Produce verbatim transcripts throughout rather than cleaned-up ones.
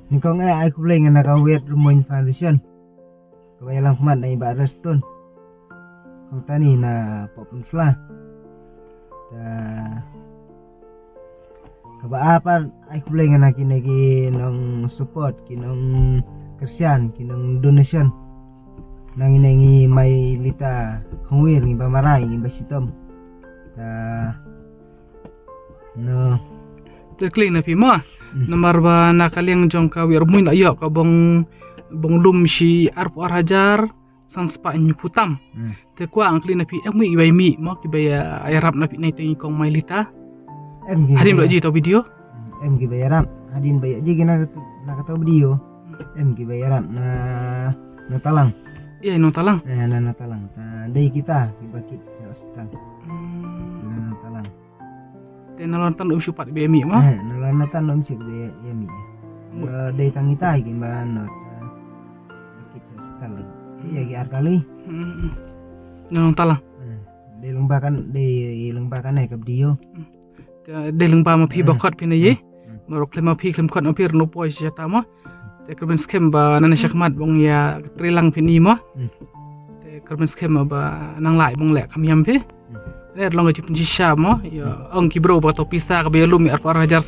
Nyngkong eh ai khublei nga na ka Wiar Rymmuiñ Foundation kaba ïalam khmat na i Bah Reston Kongtani na Pop Peninsula. Ta kaba ar pat ai khublei nga na kine ki nong support, ki nong kyrshan, ki nong donation. Na ngine ngi Mailita Khongwir ngi ba marai ngi ba shitom. Ta no. Te kling na phi mo. Hmm. Namar ba na ka liang jong ka Wiar Rymmuiñ la ïoh ka bong, bong lum shi arphew ar hajar san spah hynñiewphew tam. Hmm. Te kwah nga kylli na phi em wi ba ïa mih mo kiba ïa, ïarap na phi na i teng i kong Mailita. Em ki. Hadien ba ïa ji to video. Hmm, em kiba ïarap. Hadien ba ïa ji ki na, na kato video. Hmm. Em kiba ïarap na, na Talang. Ïa na Talang. Eh, na, na Talang. Ta dei kita kiba kit sha hospital. Hmm. Na, na Talang. Te na Lontan um shu pat ba ïa mih mo. Eh, na Lontan um shu ba ïa, ïa mih. Mo. Eh, dei tang ita ki ba no. Eh, kit sha hospital lagi. Ïa ki ar kali. Hmm. Na Lontan lang. Eh, dei lyngba kan, dei lyngba kan eh ka video. Hmm. Te dei lyngba ma phi ba khot phi na ïa. Hmm. Marok khlem ma phi khlem khot ma phi rno poi sha ta mo. Te kyrmen skhem ba nane shakhmat bong ïa trei lang phi ni mo. Hmm. Te kyrmen skhem ba nang lai bong leh kam ïam phi. Hmm. Ne long ka jingpynshisha mo ïa ong ki bro ba to pisa kaba ïa lum ïa arphew ar hajar,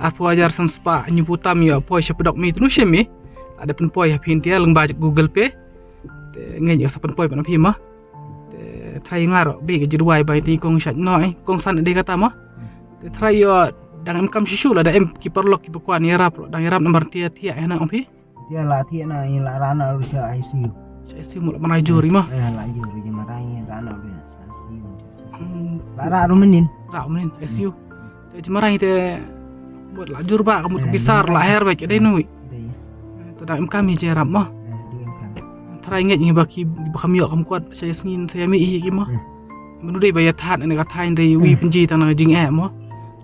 arphew ar hajar san spah hynñiewphew tam ïa poi sha pdok mi tnu shem mi. Ada pynpoi ha phi ntia lyngba Google Pay. Te ngin ïa sa pynpoi ban phi mo. Te trai ngar bi ka jingduwai bai ti kong shat no eh kong san dei kata mo. Te trai ïa dang em kam shishu la da em ki paralok ki ba kwan ïarap dang ïarap namar tia tia eh na ong phi. Tia la tia na ïa la rana ru sha I C U. Sha I C U mo la mana jur i mo. Eh, la jur i jamarai ïa rana ru sha I C U. Hmm. La ra ru menin. Ra menin I C U. Te jamarai te mut la jur ba ka mut ka bisar la her ba ka dei nui. Dei. Te dang em kam i je rap mo. Eh, dei em kam. Trai ngeit ngi ba ki ba kam ïoh kam kwat sha ïa sngin sha ïa mi i ki mo. Hmm. Menu dei ba ïa that ne ka thaiñ dei wi pynji tang na jingeh mo.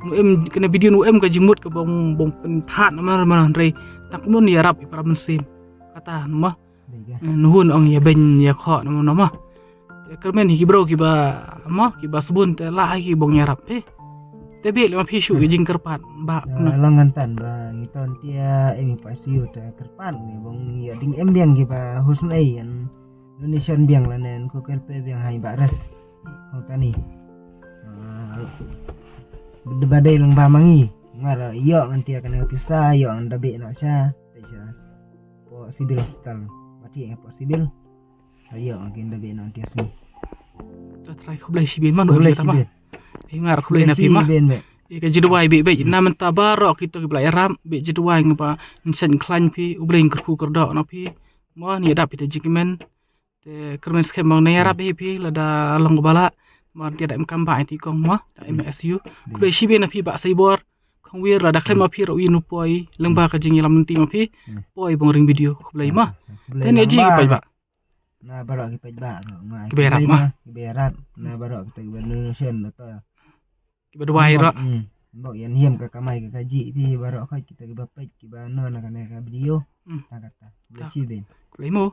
Nu em kane video nu em ka jingmut ka bong bong pynthat na mar mar dei. Tang kumno ïa rap i para mynsiem. Kata mo. Dei ka. Eh, nu hun ong ïa beiñ ïa khoh na mo na mo. Te kyrmen hi ki bro kiba mo kiba sbun te la hi ki bong ïarap phi. Te bik lem phi shu ki jingkyrpad ba na. Long ngan tan ba ngi ton tia em pa siu te kyrpad ngi bong ïa ding em biang kiba husnai ïan donation biang la nen ko kel pe biang hai ba res. Hong tani. Ba dei lang ba mangi. Ngar ïoh ngan tia kane pisa ïoh ngan da bik na cha. Te cha. Po sibil tal. Mati po sibil. Ayo ngin da bik na tia sini. Ta trai khublei shibin man. Khublei shibin. Ngar khublei na phi ma. Ïa ka jingduwai bik bik na mynta baroh kito ki ba la ïarap bik jingduwai nga ba nsen khlaiñ phi U Blei kyrkhu kyrdoh na phi. Mo ni ïa dap ita jingkmen. Te kyrmen skhem ba nga ïarap hi phi lada long ba la. Mo te da em kam ba iti kong mo da em S U. Khublei shibin na phi ba Saibor. Khongwir lada khlem ma phi ra u ïa nu poi lyngba ka jingïalam lynti ma phi. Poi bong ring video khublei mo. Te ne ji poi ba. Na baroh ki peit ba nga ki ba ïarap ma ki ba ïarap na baroh kita ki ba donation na to ki ba duwai roh. Bok ïa niam ka kamai ka kaji phi baroh khoi kita ki ba peit ki ba no na kane ka video. Ta kata ba shi ben. Khublei mo.